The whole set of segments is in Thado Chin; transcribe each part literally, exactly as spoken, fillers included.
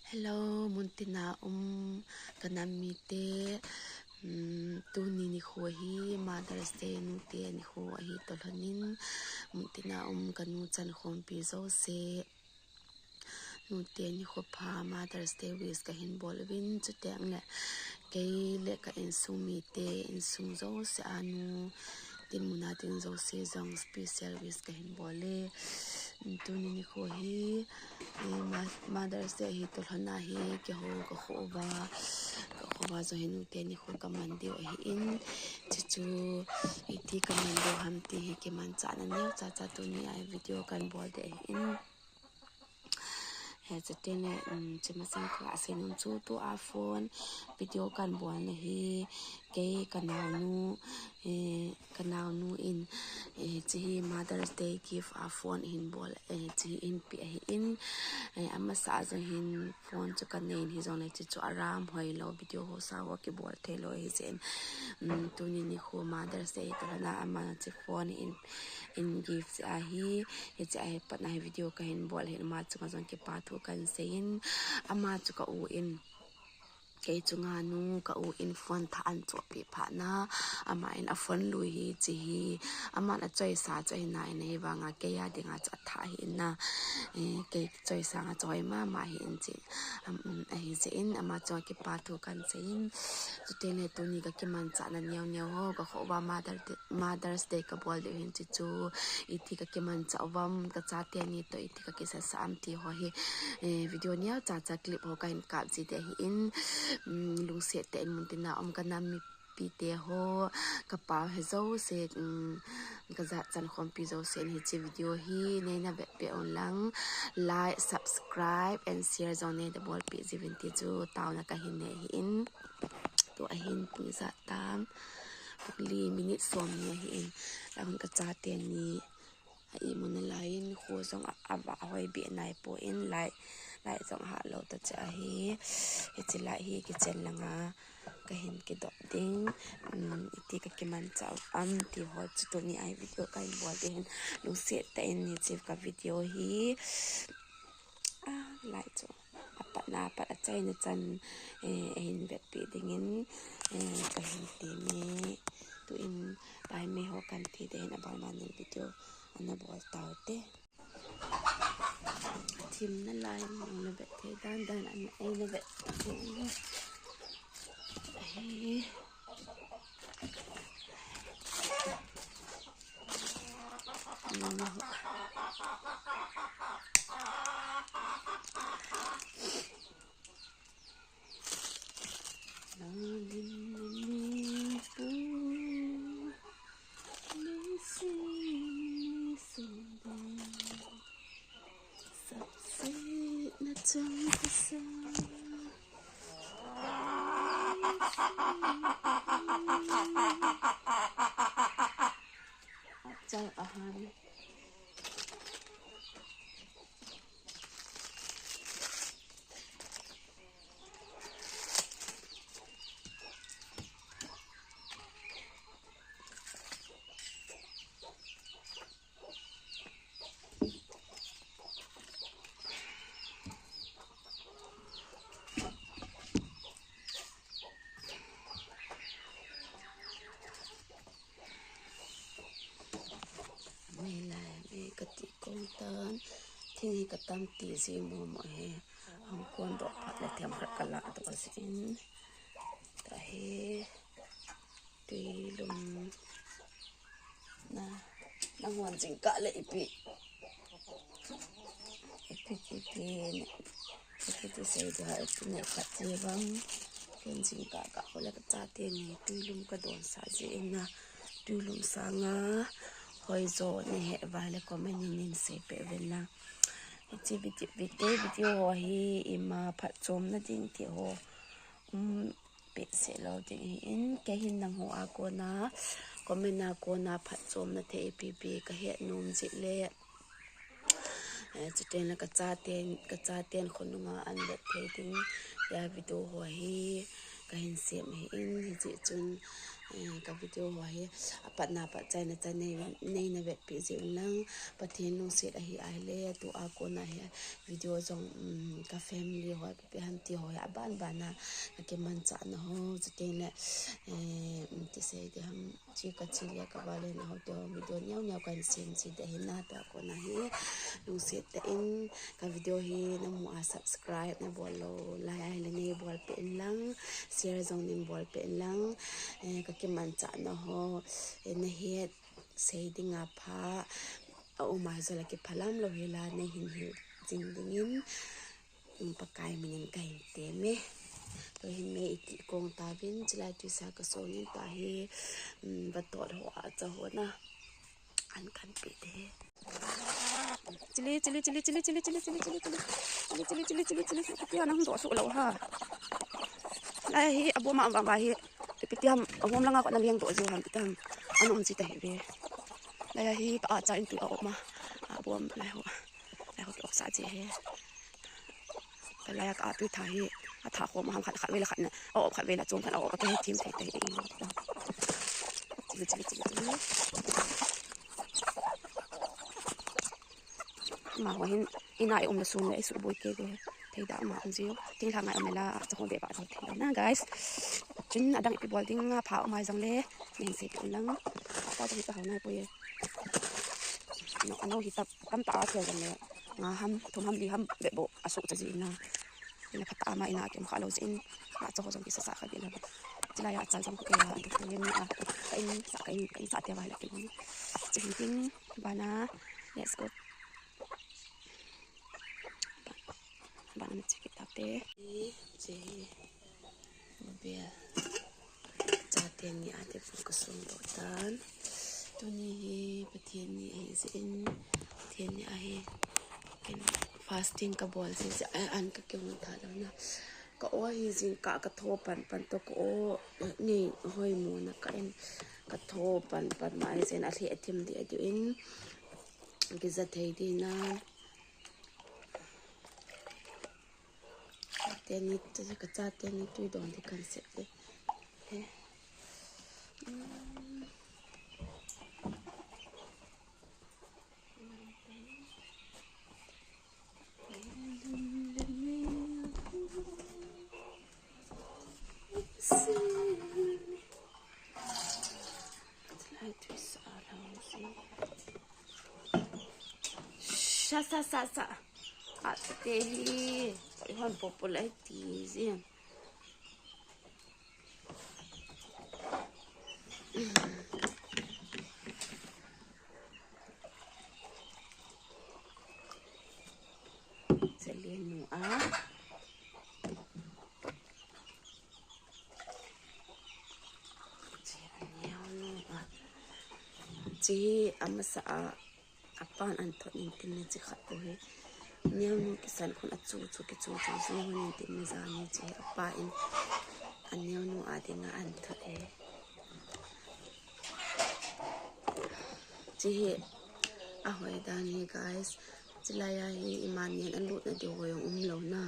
Hello, muntina um ka nam mite. Hmm, tuni nikho hi Mother's Day nute nikho ahi toh lhonin, muntina um ka nu chankhompi jouse nute nikho pha Mother's Day wish kahin bol uvin, chuteng le kei le ka insung mite, insung jouse a nu dinmun a ding jouse jong special wish kahin bol e. Tuni nikho hi, eh, Ma-, Mother's Day ahi toh lhon a hi keiho ka kho uva, ka kho uva jong hi nute nikho ka man diu ahin, chuchu iti ka man diu ham ti hi kimanchahna neocha cha tuni a video kan bol ding ahin. Hiche teng le, um, hiche masang ka sei nom chu tua phone video kan bolna hi kei ka naonu, eh, ka naonu in, eh, hiche hi Mother's Day gift a phone ahin bol, eh, hiche hi ahin pe ahin, eh, amasa a jong hin phone chu ka nei in hijongle hiche chu aram hoilou, video ho sa ho kibol theilou ahi jeh in, um, tuni nikho Mother's Day toh lhon a aman hiche phone in, in gift ahi, hiche ahi patna hi video kahin bol ahin ama chunga jong kipa thu kan sei in, ama chu ka u in, kei chunga nu ka u in phone thah ahin chohpeh phat na, ama in a phone lui hi hiche hi, aman achoisa chu ahi nai, ahivanga kei a dinga chu athah ahi na, eh, kei choisa nga chu hoi mama ahin hiche, um, um, ahi jeh in ama chunga kipa thu kan sei in, chuteng le tuni ka kimanchahna neo neo ho ka kho uva Mother Day, Mother's Day ka bol diu ahin hiche chu iti ka kimanchah uvam, ka chateni toh iti ka kisasa am ti ho hi, eh, video neocha cha clip ho kahin kap ji ding ahin, um, lungset tah in muntina um ka nam mipite ho, ka pao he jouse, um, ka jat chankhompi jouse in hiche video hi neina vetpeh un lang, like, subscribe and share jong neina bolpeh jiuvin ti chu taona kahin nei ahin. Tua hin pung ijat tam, pung li minute somni ahin, ahung ka chateni a imu nalai in, kho jong a, avah hoi beh naipoi, light, light jong ahah lou tah chu ahi. Hiche light hi kitchen langa kahin kidop ding, um, iti ka kimanchah u am ti ho chu tuni a video kahin bol ding ahin, lungset tah in hiche ka video hi, ah, light chu apatna apat, achaina chan, eh, ahin vetpeh dingin, eh, kahin temme. Tuin taimei ho kan thi ding ahin, aban manin video ana bol taute. Thim nalai in nang na vet thei dan dan ana eina vet thei. Ahi. Chal ahan. Mei lai, mei kati kong tan, thing hi katam ti ji mo mo he, hung kon doh phat le themkhat kala doh jin, tahi. Tui lum na, na hon jingkah le ipi, ipi, ipi, ipi ti sei ding ham, ipi nei khat ti vang. Ken jingkah kah ho le ka chateni tui lum ka donsah jeh in na, tui lum sanga hoijo nei he uva le comment in nei seipeh uvin lang. Hiche video, video, video ho hi ima phatchomna ding ti ho um, behseh lou ding ahin, kei hin nangho a kona, comment a kona phatchomna thei ipi ipi kahet nom jeh le, eh, chuteng le ka chaten, ka chaten khonunga an vet thei ding tia video ho hi kahin sem ahin, hijeh chun Eh, ka video ho hi apatna pat chaina chan nei, nei na vetpi jeh un lang, Pathen lungset ahi ahile, tua kona hi video jong, um, ka family ho, ka pi han ti ho hi aban ban a ka kimanchahna ho, chuteng le, eh, um, ti sei ti ham, chi ka chi le ka vale na ho te ho, video neo neo ka hin sem chi de hin na, tua kona hi lungset tah in ka video hi na mu a subscribe na bol lou lai ahile nei bol peh in lang, share jong nei bol peh in lang, eh, ka kimanchahna ho, eh, na het sei ding a pha a um a jol a kiphalam lou hi la, nei hin hil jing ding in, um, Pakai min in ka hin tem e. Tua hin mei iti kong ta vin, chilai tuisa ka song in ta hi, um, vatot ho a cha ho na an kan pe te. Chili, chili, chili, chili. Ipi ti ham nang doh suh lou ha. Lai hi, abom a vang va hi. Ipi ti ham, abom langa kona leng doh jiu ham, ipi ti ham. An um ji ta hi ve. Lai hi, ka a cha in tu a om a. Abom lai ho. Lai ho ki ok sa ji he. Ka lai a ka a tui tha hi. A tha khom ham khat, khat ve la khat na. A op khat ve la chom khat a op ka he thim thei thei. Chili, chili, chili, chili. Ama ho hin, ina i um le sun le i suboi kei ve. Thei da ama um jiu. Thingthang ngai um le la, cha ho be ba thei da na, guys. Chun adang ipi bol ding a pha um a jong le, nei hin sei peh un lang. Apa jong hi ka hao nai poi e. No, ano hi tap, tam ta a thei jong le. Nga ham, thum ham, li ham, be bo, a su cha ji na. Ina phat ama ina kim kha lou jin, la cha ho jong kisa sa kha di la. Chilai a chal jong ko ke la, ko ye mi a, ka in sa, ka in, ka in sa te va la ke ni. Chi hin tin, bana, let's go. Bana, bana mi chi ki ta te. Chi, bia. Chate ni a te phu ka sung doh tan. Tuni hi Pathen ni ahi jeh in, Pathen ni ahi. Ken fasting ka bol jeh jeh a an ka kihong tha lou na. Ka o hi jingkah ka tho pan pan toh ka o ngei hoi mo na ka en ka tho pan pan ma ahi jeh in a lheh a thim deh a diu in kija thei di na. Chate ni, ka chate ni tui don di kan sep te. He. Sa, sa, sa, sa. Ate hi. Hon popol ai ti jin. Chale nu a. Chi a neo nu a. Chi amasa a. Apan an thot in tin ne chi khat po hi. Neo nu kisan khun a chu chu ki chu chu jing hon in tin ne ja ni chi apan a neo nu a dinga an thot e. Chi hi a hoi dan hi guys. Chilai a hi iman nen a lut na di hoi um lou na.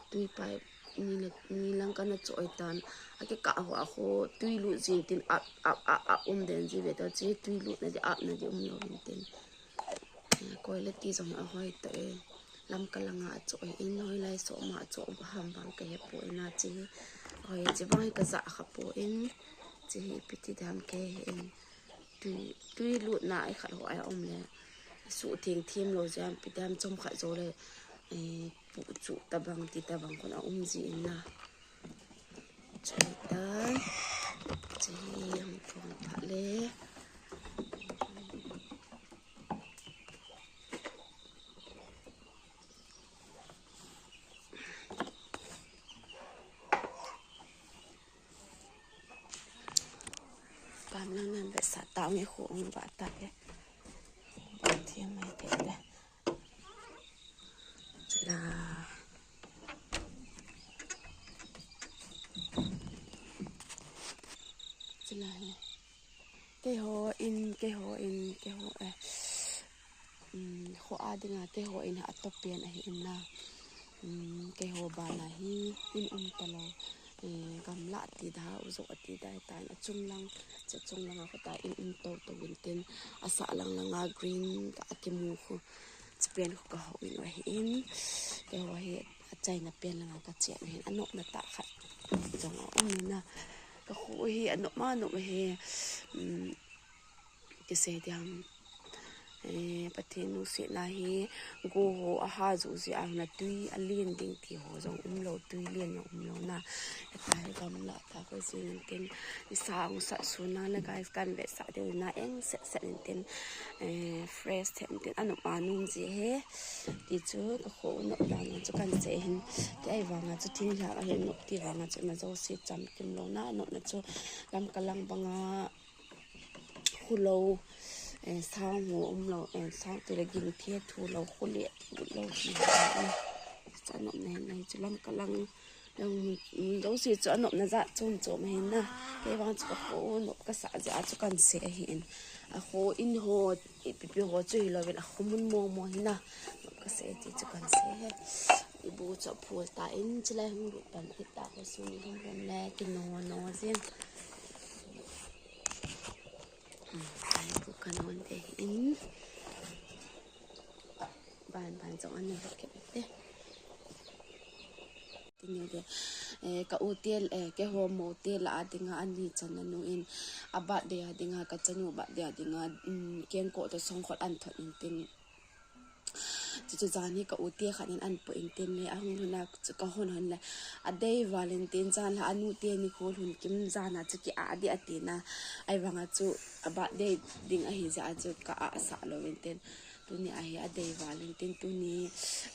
Tui pai ni le ni lang kana choi tan. A kikah ho a ho tui lut jin tin ap ap ap ap um den ji ve ta chi tui lut na di ap na di um lou in tin. Koi le ti jong a hoi ta e. Lamka langa a choi in hoi lai so ma a cho ba ham bang ka he po in a chi. Hoi chi bang ka ja kha po in chi hi ipi ti dam ke he in. Tui, tui lut na ai khat ho ai um le. Su thing thim lou jam pi dam chom khat jo le. Eh, pu chu ta bang ti ta bang kon a um ji in na. Chai tan. Chai hung thong pha le. Pam lang nan be sa tao nge khu ong ba ta ke. Thiam mai te te. Chila. Chila he. Keiho in, keiho in, keiho, eh. Um, kho a dinga keiho in ha a top pen ahi in na. Um, keiho bana hi in um talou. Eh, gamla ti da, ujo ti da, ta in achung lang, achung lang a kho ta in, in to to in tin, asah lang lang a green ka akimu kho, chipen kho ka ho in wa hi in, ka ho hi achaina pen lang a ka che na hin, anop na ta khat, jong a um na, ka ho hi anop ma nop hi, um, kisei diam, eh, Pathen nusiatna hi, go ho aha ju ji a na tui alen ding ti ho jong umlou, tui len jong umlou na. Eta hi gamla ta kho jin tin, i sang sat sun na le guys kan vetsah diu na eng set set in tin, eh, fresh the in tin, anop a num ji he. Ti chu ka ho nop dan chu kan sei hin. Ti ai vang a chu thinglhang a hin nop ti vang a chu ima jouse chamkim lou na, nop na chu lam ka lang bang a, khulou, eh, sang ho umlou, eh, sang ti le ging thi thulou, khule thulou ti ho, eh, cha nop na hin, eh, chu lam ka lang, lang, mm, jouse chu anop na jat chom chom hin na. Kei vang chu ka ho nop ka sa jeh a chu kan sei ahi in. A ho in ho, ipi pi ho chu hilou vin a ho mun mong mong hin na. Nop ka sei ti chu kan sei he. I bu chu phul ta in, chulai hung lut pan kit ta, ho sun i hung hung le, ki no no jin. Hmm, ai bu ka non te in. Ban ban jong an ne ke te. Ti ni de. Eh, ka u te, eh, keiho mo te lah a dinga ani channa nu in. A birthday a dinga, ka chanu birthday a dinga, mm, kengkoh to songkhol an thot in tin. Chuchu jan hi ka u te khat in an pu in tin le, ahung lhun a chu ka hon hon le. Adei val in tin jan la anu te nikho lhun kim jan a chu ki a di ati na. Ai vang a chu a birthday ding ahi jeh a chu ka a sa lou in tin. Tuni a hi adei val in tin tuni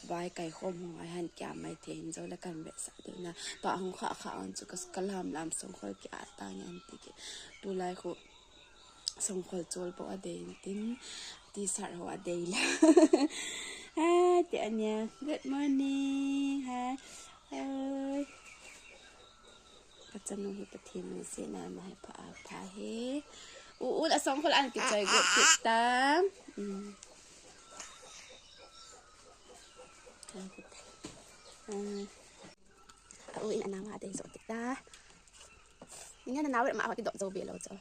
vai kai khom hung a hin kia mai thei in jo le kan vetsah diu na. Tua hung kha kha an chu ka, ka lam lam songkhol ki a ta ngen ti ki. Tulai khu songkhol chol bou adei in tin, T-shirt ho adei la. Hai, ti ania. Good morning. Hai. Hai. Ka chanu hi Pathen nusiatna ma hi pha, pha hi. U, u, la songkhol an kichoi got kit ta. Mm. Hai, kit ta. Ah. A u in a nao a dei jo kit ta. Ni na nao ma ho kidop jo be lou jo.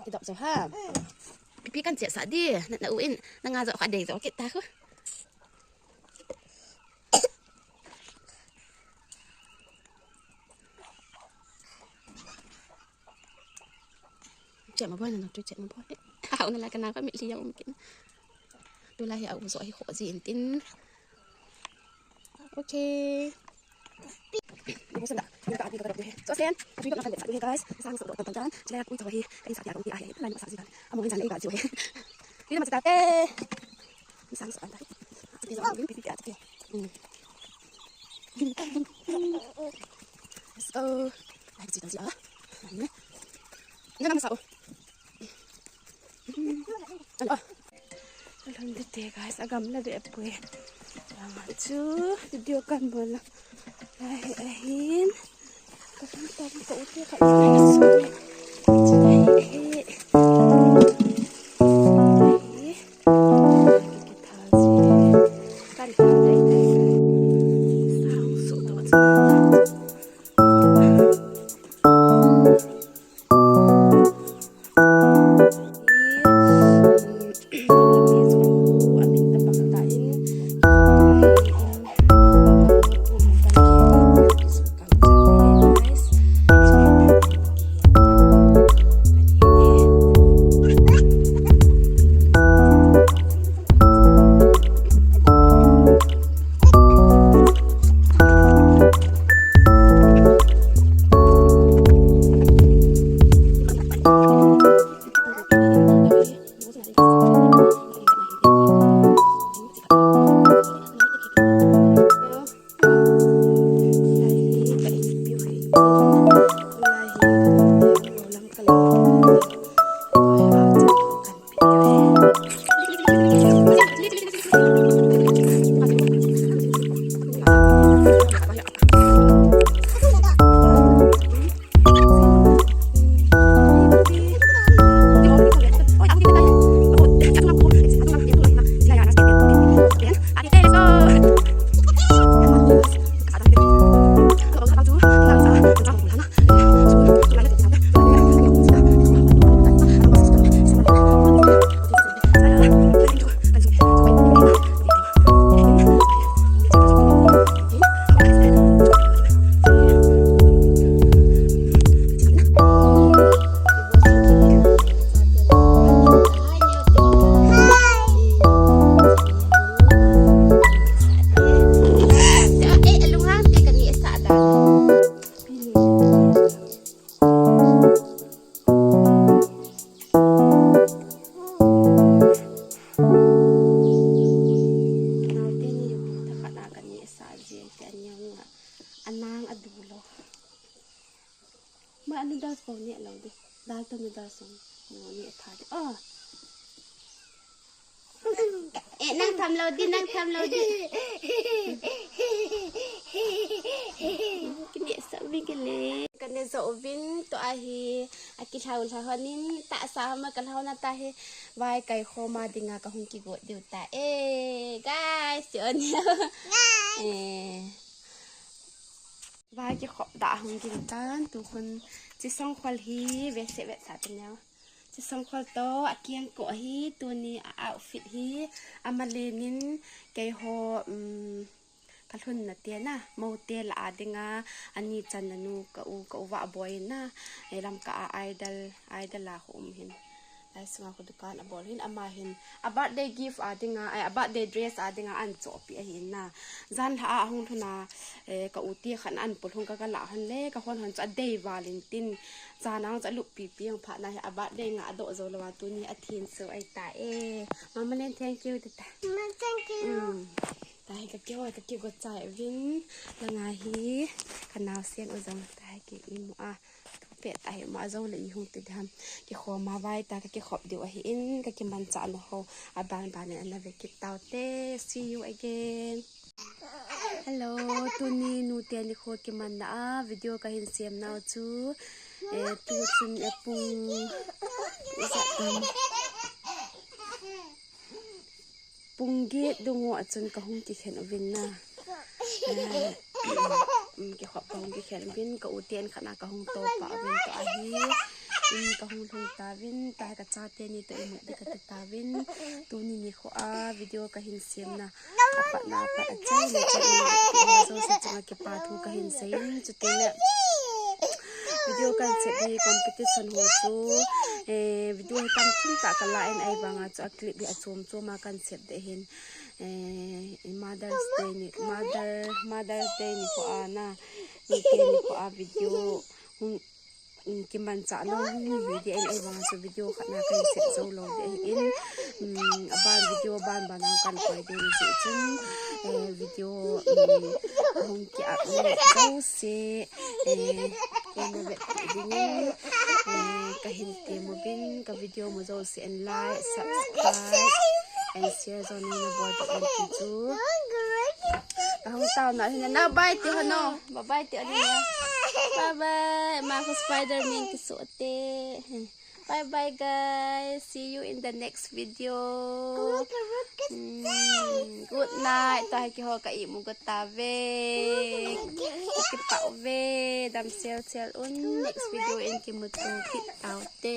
Kidop jo ha. Pipi kan che sa di. Na, na u in na nga jo kha dei jo kit ta khu. Che ma boi na, na tu che ma boi. Hau na la ka na ka mi li ya um kin. Tu la hi au zo hi kho ji in tin. Okay. Ni ko senda. Ni ka abi ka ka tu he. So sen, abi ka na kan de sa tu he guys. Sang so do tan tan. Chila ya ku to hi. Kan sa ya ko ti a he. Lai ma sa ji kan. Amo hin jan le ka ju he. Ni ma sa ta te. Sang so tan ta. Pi pi pi pi. Let's go. Ai, kita siya. Ano? Ano naman sa, oh. Ano? Alam dito, guys. Agam na di apoy. Ang achu. Video kan mo na. Ay, ahin. Kapunta rin ka uti ka. Ay, ay. Anang adu lou. Ma anu dal ko ne lou de. Dal to ne dal song. Mo ne tha de. Oh. Eh, nang tham lou di, nang tham lou di. Kine sa uvin kile. Kane sa uvin to ahi. Akilhau lhau honin ta sa ma kalhau na ta he. Vai kai khoma dinga kahung kigot diu ta. Eh, guys, ti on. Guys. Eh. Vai kikhop da hung gin tan, tu khun chi songkhol hi, ve se ve sa te neo. Chi songkhol to, akiang ko hi, tuni a outfit hi, amalenin, keiho, um, kalhun na te na, mo te la a dinga, ani chan na nu, ka u, ka u va boy na, e lam ka a idol, idol a khu um hin. Lai sunga khu dukan abol hin, ama hin, a birthday gift a dinga, ai, a birthday dress a dinga, an chopi ahin na. Jan lha a hung lhuna, eh, ka u ti khan an pul hung ka ka la hon le, ka hon hon chu a dei valin tin, cha nang chu a lup pi pi hung pha na hi a birthday nga a do zo lo a tuni a thin so ai ta e. Mama Len, thank you, tita. Mama, thank you. Mm. Ta hi ka kihoi, ka kigo chai vin, la nga hi, ka nau sian u zong ta hi ki imu a. Pe ta hi ma zo le i hung ti dam. Kikhoma vai ta ka kikhop diu ahi in, ka kimancha na ho. A ban ban in ana ve kit tau te. See you again. Hello, tuni nu te ni kho kiman na a video ka hin siam nau chu. Eh, tu chun e pung. Isa tam. Pung get dungo a chun ka hung kikhen uvin na. Eh, um, kikhop ka hung kikhen uvin, ka u ten khat na ka hung to pa uvin to ahi. Um, ka hung lhung ta vin, ta ka cha te ni to imut di ka ti ta vin. Tuni ni kho a video ka hin siam na. A pat na a pat a chai na chai na. Zo sa chunga kipa thu ka hin sei in, chu te le. Video kan sep hi competition ho chu, eh, video hi tam thim ta ka la in ai vanga chu a clip hi a chom chom a kan sep de hin, eh, Mother's Day ni, Mother, Mother's Day ni kho a na, ni te ni kho a video, hung, mm, kimancha lo hung hi video in ai vanga chu video khat na kan sep zo lo de hin, mm, a ban video ban ban a kan koi de ni chu chun, eh, video, mm, hung ki upload zo se, eh, Kei na vet dingin, eh, ka hin ti mo bin, ka video mo zo se en like, subscribe, and share zo ni na bol ta en ti chu. Ka hung tau na hin na bye ti ho no. Bye bye ti ho ni na. Bye bye. Ma ko Spider-Man ki so te. Bye bye, guys. See you in the next video. Mm, good night. Ta ki ho ka i mu ko ta ve. Ki pa ve. Dam sel sel un. Next video in ki mu tu ki tau te.